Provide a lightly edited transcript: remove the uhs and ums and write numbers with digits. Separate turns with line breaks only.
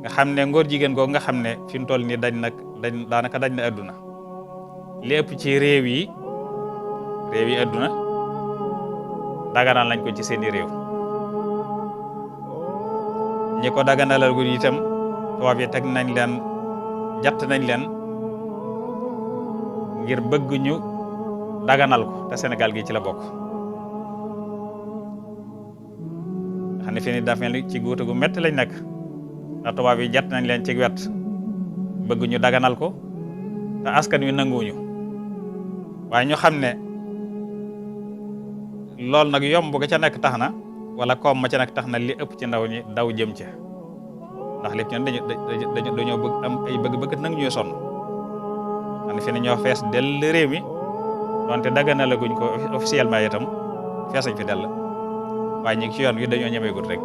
nga xam ne ngóor jigéen googu nga xam ne fi mu toll nii daanaka dañ na adduna lépp ci réew yi adduna daganal nañ ko ci seeni réew ñi ko daganalal gu itam tubaab yi teg nañ leen jatt nañ leen ngir bëgg ñu daganal ko te Sénégal gi ci la bokk xam ne fi ni dafa mel ni ci guuta gu metti lañ nekk ndax tubaab yi jatt nañ leen ci wet bëgg ñu daganal ko te askan wi nanguwuñu waaye ñu xam ne loolu nag yomb ga ca nekk tax na wala koom ma ca nekk tax na li ëpp ci ndaw ñi daw jëm ca ndax lépp ñoom dañoo bëgg am ay bëgg-bëgg nag ñuy sonn xam ne fi ne ñoo fees dell réew mi donte daganalaguñ ko officiellement itam feesañ fi dell waaye ñu ngi ci yoon wi dañoo ñemeegut rek